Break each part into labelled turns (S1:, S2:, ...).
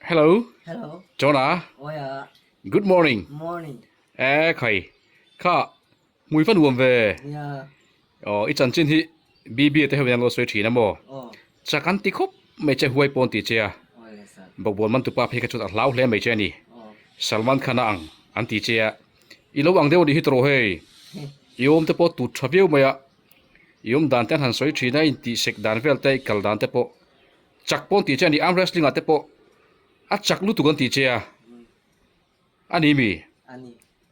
S1: Hello.
S2: Hello.
S1: Jonah.
S2: Oya.
S1: Good morning.
S2: Morning.
S1: Eh khai. Kha mui fan uam ve.
S2: Yeah.
S1: Oh i chanchin hi BB te hoin lo soi thina mo.
S2: Oh.
S1: Chakan ti khop mai che huai pon ti che a.
S2: Oh yes sir.
S1: Bokbon man tupa phei kha chu a hlau hle mai che ani.
S2: Oh.
S1: Salman Khan a ang an ti che a. I lo ang deuh anih hi tawh hei. I awm te pawh tut tha viau mai a. I awm dan te an han sawi thin a intihsek dan vel te i kal dan te pawh chak pawh an tih che a ni arm wrestling ah te pawh a chak lutuk an tih che a a ni mi?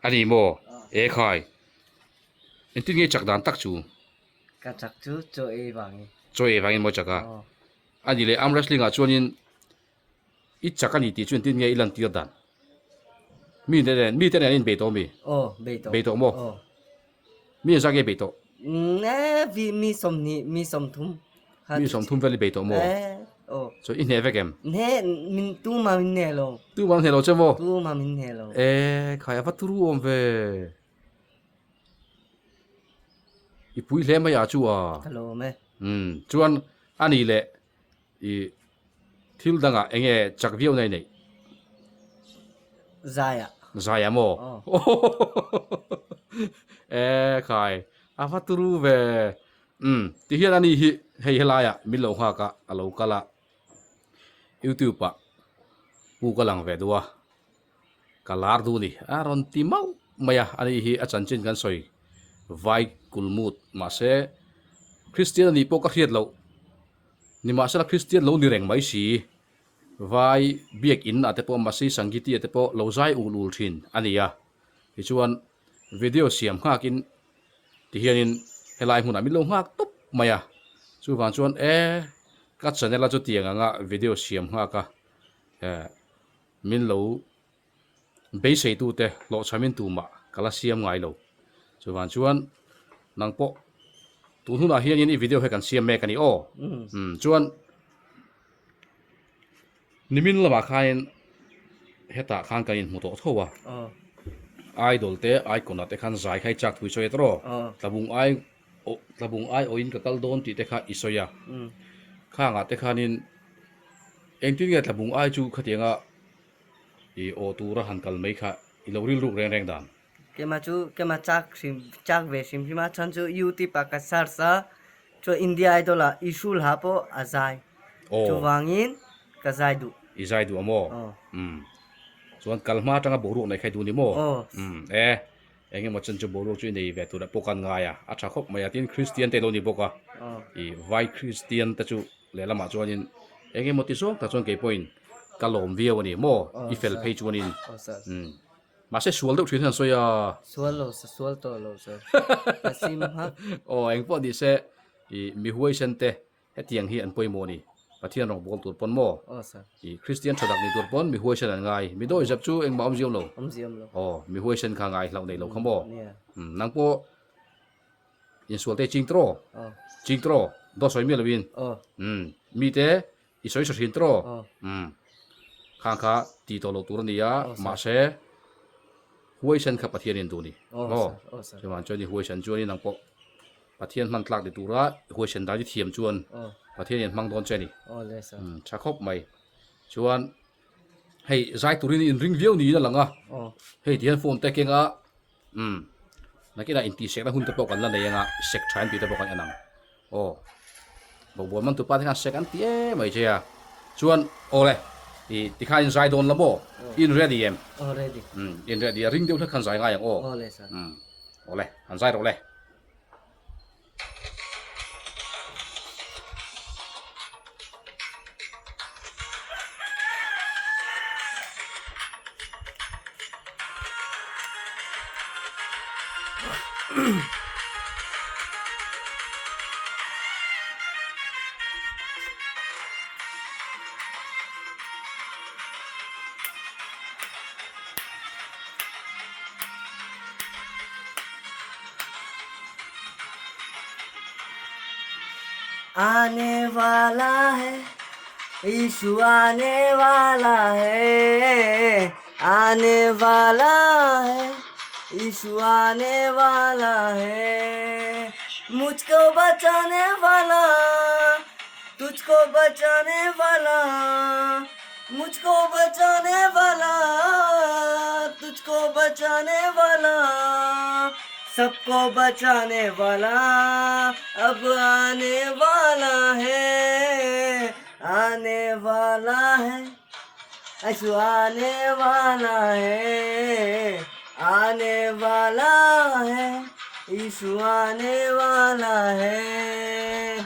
S1: A ni maw? E khai engtin nge i chak dan tak chu?
S2: Ka chak chu chaw ei vangin.
S1: Chaw ei vangin maw i chak a? A ni leh arm wrestling ah chuanin I chak a ni tih chu engtin nge i lantir dan? Mi te nen, mi te nen an inbei tawh mi?
S2: Aw, bei tawh.
S1: Bei tawh maw?
S2: Aw.
S1: Mi engzah nge bei tawh?
S2: E, vi, mi sawmhnih, mi sawmthum.
S1: Mi sawmthum vel i bei tawh maw?
S2: E, aw.
S1: Chuan i hneh vek em?
S2: Hneh, min, tumah min hneh lo.
S1: Tumah an hneh lo che maw?
S2: Tumah min hneh lo.
S1: E, khai a va turu awm ve. I pui hle mai ah chu a.
S2: Ka lawm e.
S1: Umm, chuan a nih leh I thil dangah eng nge chak viau na i neih?
S2: Zaiah.
S1: Zaiah maw?
S2: Aw.
S1: E khai, a va turu ve. Umm, tihian ani hi hei helaiah min lo nghak a, a lo kal a. Youtube ah pu ka lang ve duh a, ka lar duh a ni. A rawn ti mauh mai a, ani hi a chanchin kan sawi vai kulmut mahse Christian anih pawh ka hriat loh. Nimahsela Kristian lo ni reng mai si, vai biakin ah te pawh Masi Sangiti ah te pawh lo zai ul ul thin a ni a. Tichuan video siam nghakin tihianin helai hmunah min lo nghak tawp mai a. Chuvang chuan e ka channel a chutiang anga video siam nghak a eh min lo beiseitute hlawhchhamin tumah ka la siam ngai lo. Chuvang chuan nang pawh tun hunah hianin i video hi kan siam mek a ni aw. Umm chuan nimin lamah khanin hetah khan kan inhmu tawh tho a. Idol te icon ah te khan zai kha i chak thui sawi a tawh aw. Tlabung ai tlabung ai awhin ka kal dawn tih te kha i sawi a. Khangah te khanin engtin nge tlabung ai chu khatianga I aw tura han kal mai kha i lo rilruk reng reng dan.
S2: Kema chu kema chak hrim chak ve hrim hrim a chhan chu youtube ah ka search a chuan India Idol ah i hrul ha pawh a zai chuvangin ka zai duh.
S1: I zai duh a maw? Umm chuan kal hma atanga boruak nei kha i duh ni maw? Umm e eng emaw chen chu boruak chu i nei ve turah pawh kan ngai a a tha khawp mai a tin Christian te lo ni bawk a i vai Christian te chu Lehlamah chuanin eng emaw ti zawng tak chuan kei pawhin ka lawm viau a ni maw i fel phei chuanin umm mahse sual deuh thin hian an sawi a.
S2: Sual lo sa sual tawh lo sir ka sim hak.
S1: Aw eng pawh ni se i mi huaisen te hetiang hi an pawimawh a ni Pathian rawng bawl tur pawn maw i Kristian tha tak ni tur pawn mi huaisen an ngai mi dawi zep chu engmah awm ziam lo aw mi huaisen kha ngai hlauh nei lo kha maw umm nang pawh Insual te ching tawh ching tawh dawt sawi miah lovin umm mi te i sawi sa thin tawh umm khang kha tih tawh loh tur a ni a mahse huaisen kha Pathian in duh a ni maw chuvang chuan i huaisen chuan in ang pawh Pathian hman tlak ni tura huaisen dan i thiam chuan Pathian in hmang dawn che a ni umm tha khawp mai chuan hei zai turin in ring viau niin a lang a hei tihian phone te keng a. Umm nakinah intihsekna hun te pawh kan la nei anga sek tha em tih te pawh kan en ang aw bawkbawn man tupa te khan sek an ti em mai che a chuan aw le ih tikhan in zai dawn la maw in ready em
S2: aw ready
S1: umm in ready a ring deuh hlek khan zai ngai ang aw
S2: aw le sir
S1: umm aw le han zai rawh le.
S2: Aane wala hai Ishu aane wala hai aane wala hai Ishu aane wala hai mujhko bachane wala tujhko bachane wala. Mujhko bachane wala Tujhko bachane wala Sabko bachane wala Ab aane wala hai Aane wala hai Isu aane wala hai Aane wala hai Isu aane wala hai.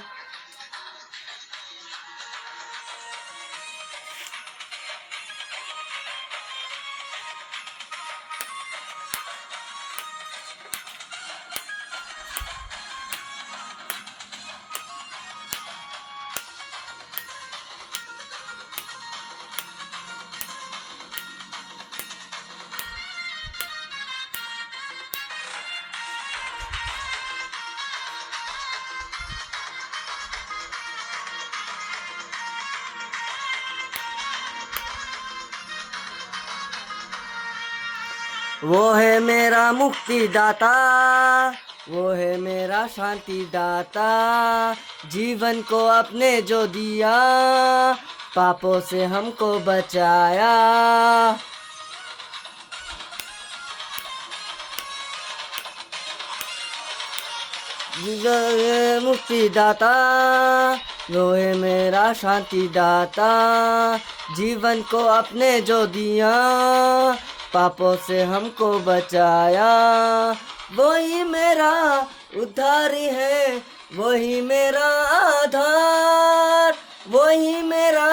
S2: वो है मेरा मुक्ति दाता वो है मेरा शांति दाता जीवन को अपने जो दिया पापों से हमको बचाया। मुक्ति दाता वो है मेरा शांति दाता जीवन को अपने जो दिया पापों से हमको बचाया। वही मेरा उद्धारी है वही मेरा आधार वही मेरा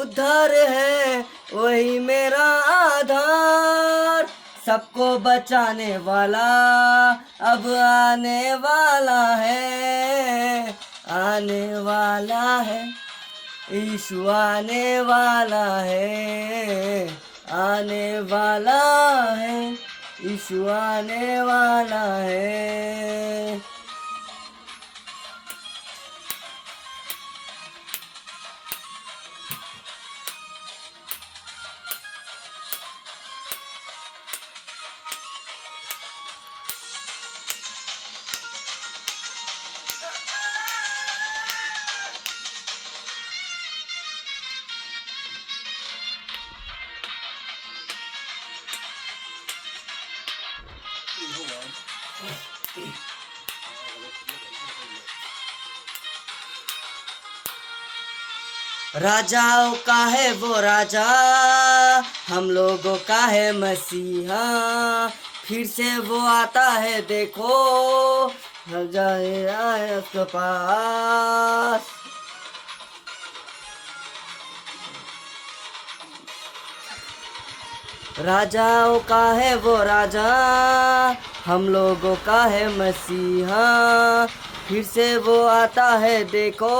S2: उद्धार है वही मेरा आधार। सबको बचाने वाला अब आने वाला है आने वाला है यीशु आने वाला है आने वाला है यीशु आने वाला है। राजाओं का है वो राजा हम लोगों का है मसीहा फिर से वो आता है देखो हम जाए आए उसके पास। राजाओं का है वो राजा हम लोगों का है मसीहा फिर से वो आता है देखो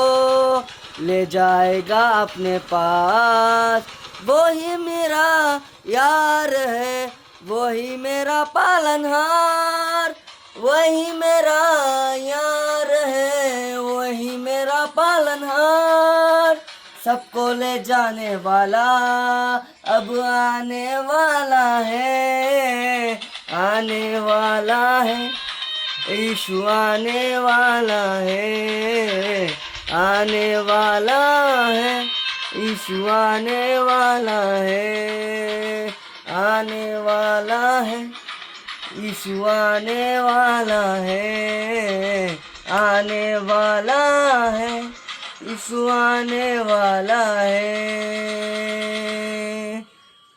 S2: ले जाएगा अपने पास। वही मेरा यार है वही मेरा पालनहार वही मेरा यार है वही मेरा पालनहार। सबको ले जाने वाला अब आने वाला है आने वाला है यीशु आने वाला है आने वाला है यीशु आने वाला है आने वाला है यीशु आने वाला है आने वाला है यीशु आने वाला है।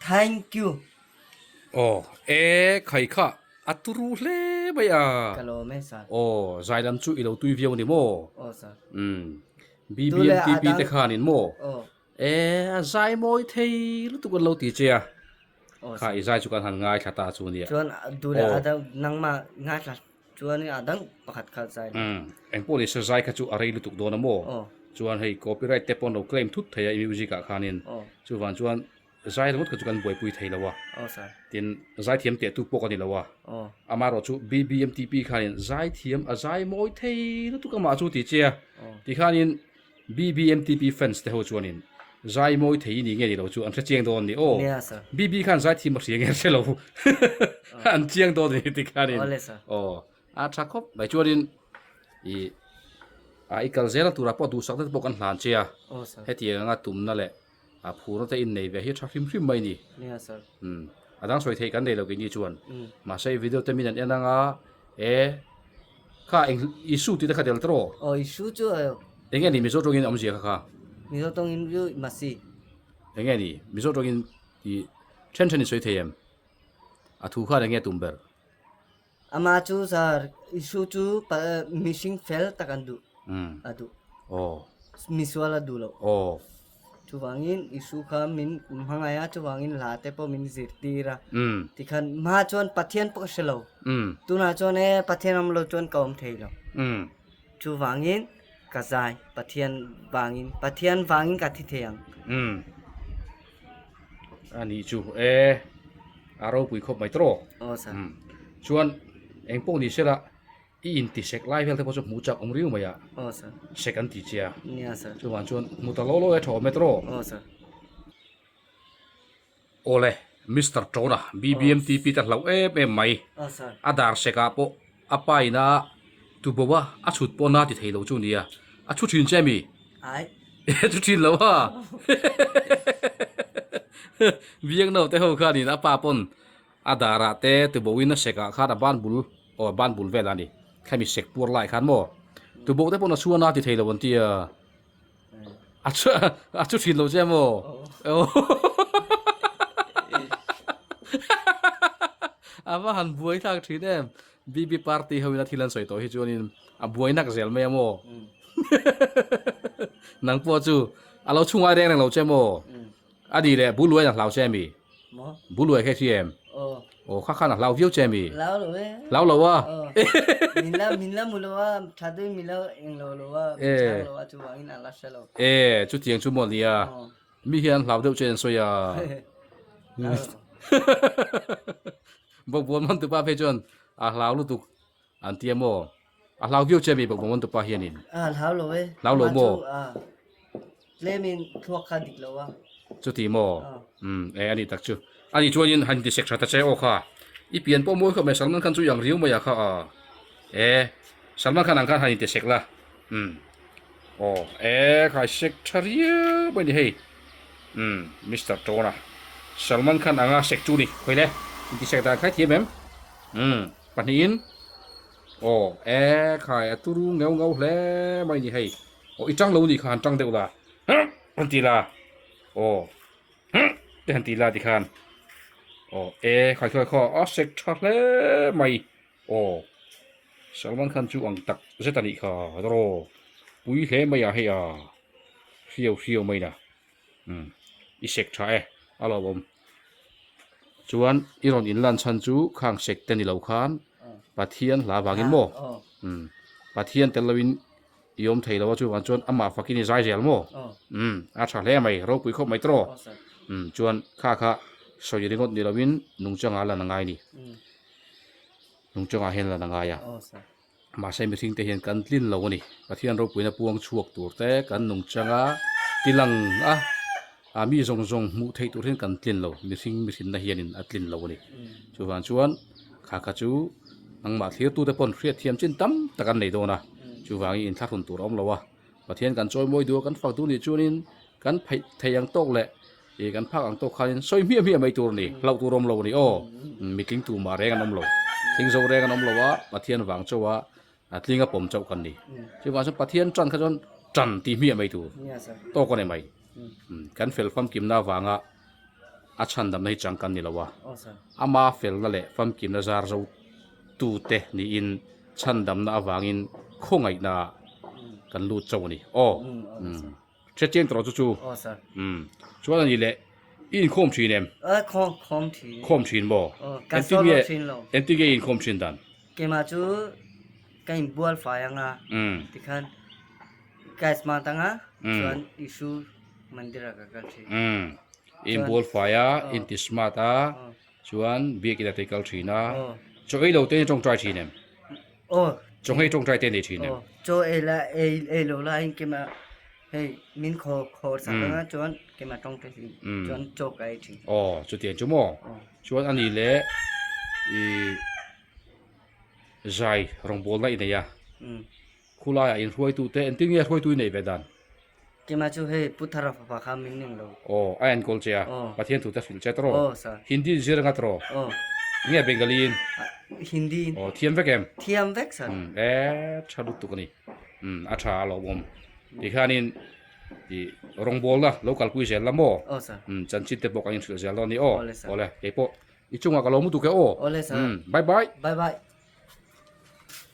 S2: Thank you.
S1: Aw e khai kha a turu hle mai a.
S2: Ka lawm e sir.
S1: Aw zai lam chu i lo tui viau ni maw?
S2: Aw sir.
S1: Umm BBMTP te khanin maw?
S2: Aw.
S1: E a zai mawi thei lutuk an lo ti che a. Kha i zai chu kan han ngaithla ta chu nia.
S2: Chuan duh leh a dang nangmah ngaithla chuan a dang pakhat kha zai lo.
S1: Umm engpawh ni se zai kha chu a rei lutuk dawn a maw? Chuan hei copyright te pawh an lo claim thut thei a i music ah khanin. Chuvan chuan zai ringawt kha chu kan buaipui thei lo a. Tin zaithiam teh tu pawh ka ni lo a. Amaherawh chu BBMTP khanin zaithiam a zai mawi thei lutuk amah chu ti che a. Tikhanin BBMTP fans te ho chuanin zai mawi thei i ni nge ni lo chu an hre chiang dawn ni aw. BB khan zai thim a hria nge hre lo an chiang dawn ni tikhanin aw a tha khawp mai chuanin i a i kal zel a turah pawh duhsak na te pawh kan hlan che a hetiang anga tumna leh. A phurna te in nei ve hi tha hrim hrim mai ni.
S2: Nia sir.
S1: Umm a dang sawi theih kan nei lo keini chuan. Mahse i video te min an en anga e kha eng Isu tih te kha tel tawh.
S2: Aw Isu chu a.
S1: Enge ni Mizo tawngin awmzia kha kha?
S2: Mizo tawngin chu Masi.
S1: Enge ni Mizo tawngin i then then i sawi thei em? A thu khan enge tum ber?
S2: Amah chu sir Isu chu mihring fel tak an duh a duh.
S1: Aw.
S2: Misual a duh loh.
S1: Aw.
S2: Chuvangin Isu kha min hmangaih a, chuvangin hla te pawh min zirtir a. Tikhan hma chuan Pathian pawh ka hre lo. Tunah chuan e Pathian awm lo chuan ka awm thei lo. Chuvangin ka zai Pathian vangin Pathian vangin ka thi thei ang.
S1: A nih chu e a ropui khawp mai tawh.
S2: Aw sir.
S1: Chuan eng pawh ni sela i inti sek lai vel te pawh chu hmuh chak awm riau mai a.
S2: Aw sir.
S1: Sek an ti che a.
S2: Nia sir.
S1: Chuvang chuan hmu ta law law e tha awm e tawh.
S2: Aw sir.
S1: Awle Mister Tawna BBMTP te hlauh em em mai.
S2: Aw sir.
S1: A dar sek ah pawh a pa ina tubo a a chhut pawh na ti thei lo chu nia. A thu thin che mi?
S2: Ai.
S1: Thu thin lo a. Biak no te ho khanin a pa pawn a darah te tubo in a sek ah khan a ban bul aw a ban bul vel a ni. Khami sek puar lai khan maw tubo te pawn a chhuan a ti thei lo an tia. A chu a chu thin lo che maw? A va han buai thlak thin em. BB party ho in a thil an sawi tawh hi chuanin a buai nak zel mai a maw? Nang pawh chu a lo chhungai reng reng lo che maw? A ni leh buluai a hlau che a mi? Buluai kha i hria em? Aw kha khan a hlau viau che a mi?
S2: Hlau lo e.
S1: Hlau lo a?
S2: Min la min la mu lo a, tha deuhin min la eng lo lo a, min chhang lo a chuvangin a la hre lo.
S1: E chutiang chu maw nia, mi hian hlau deuh che an sawi a. Bawkbawn man tupa phei chuan a hlau lutuk an tia maw? A hlau viau che a mi bawkbawn man tupa hianin?
S2: A hlau lo e.
S1: Hlau lo maw?
S2: Tlemin thluak kha dik lo a.
S1: Chuti maw? Umm e ani tak chu. Ani chuanin han ti sek tha ta che aw kha. I pian pawh mawi khawp mai Salman Khan chu i ang riau mai a kha a. E Salman Khan ang khan han inti sek la. Umm aw e khai sek tha riau mai ni hei. Umm Mister Tawna Salman Khan anga sek chu ni khawi le. Inti sek dan khai thiam em? Umm pahnihin aw e khai a turu ngeu ngau hle mai ni hei. Aw i tang lo nih kha han tang deuh la huh han ti la aw huh te han ti la tikhan aw e khai khawi khaw a sek tha hle mai aw Salman Khan chu ang tak zet a nih kha rawh pui hle mai a hei a hriau hriau mai na umm i sek tha e a lo awm chuan i rawn in lan chhan chu khang sek te ni lo khan Pathian hla vangin maw umm Pathian tel loin I awm thei lo a chuvang chuan amah fakin i zai zel maw? Umm a tha hle mai ropui khawp mai tawh umm chuan kha kha sawi ringawt ni loin nungchangah lan a ngai ni nungchangah hian lan a ngai a mahse mihring te hian kan tlin lo a ni Pathian ropuina puang chhuak tur te kan nungchanga tilang a a mi zawng zawng hmuh theih tur hian kan tlin lo mihring mihrinna hianin a tlin lo a ni chuvang chuan kha kha chu nangmah thlirtute pawn hriatthiam chin tam tak an nei dawn a chuvangin inthlahrun tur a awm lo a Pathian kan chawi mawi duh a kan fak duh nih chuanin kan pheih thei ang tawk leh ih kan phak ang tawk khanin sawi hmiah hmiah mai tur a ni hlauh tur a awm lo a ni aw mitling tur mah reng an awm lo tling zo reng an awm lo a Pathian vang chauha A tlinga pawm chauh kan ni. Chuvang chuan Pathian tan kha chuan tan tih hmiah mai tur tawk a ni mai. Kan fel famkimna avanga a chhandamna hi chang kan ni lo a. Ama felna leh famkimna zar zo tute niin chhandamna avangin khawngaihna kan lut chauh a ni. Aw. Hrechiang tawh chu chu. Chuan a ni leh i inkhawm thin em?
S2: Khawm thin.
S1: Khawm thin maw?
S2: Ka solo thin lo.
S1: Engtin nge i inkhawm thin dan?
S2: Keimah chu ka inbual fai anga tikhan ka smart anga chuan Isu mandir ah ka kal thin.
S1: I inbual fai a, i inti smart a, chuan biakin ah te i kal thin a. Chaw ei lo te i tawngtai thin em? Chaw nghei tawngtai te nei thin em?
S2: Chaw ei la ei lo laiin keimah hei min khaw khaw sak anga chuan keimah tawngtai thin chuan chaw ka ei thin.
S1: Aw chutiang chu maw? Chuan a nih leh i zai rawngbawlna i nei a, khulaiah inhruaitute engtin nge hruaitu i neih ve dan?
S2: Keimah chu hei Pu Thara fapa kha min ning lo.
S1: Aw, a enkawl che a, Pathian thu te hrilh che tawh.
S2: Aw, sir.
S1: Hindi in zir anga tawh.
S2: Aw.
S1: Nge Bengali in?
S2: Hindi in.
S1: Aw, thiam vek em?
S2: Thiam vek, sir.
S1: Umm, e tha lutuk a ni. Umm, a tha a lawmawm. Tikhianin i rawngbawlna lo kalpui zel la maw?
S2: Aw, sir.
S1: Umm, chanchin te pawh kan inhrilh zel dawn a ni aw.
S2: Awle, sir.
S1: Awle, keipawh i chungah ka lo mu tuk e aw.
S2: Awle, sir.
S1: Umm, bye bye.
S2: Bye bye.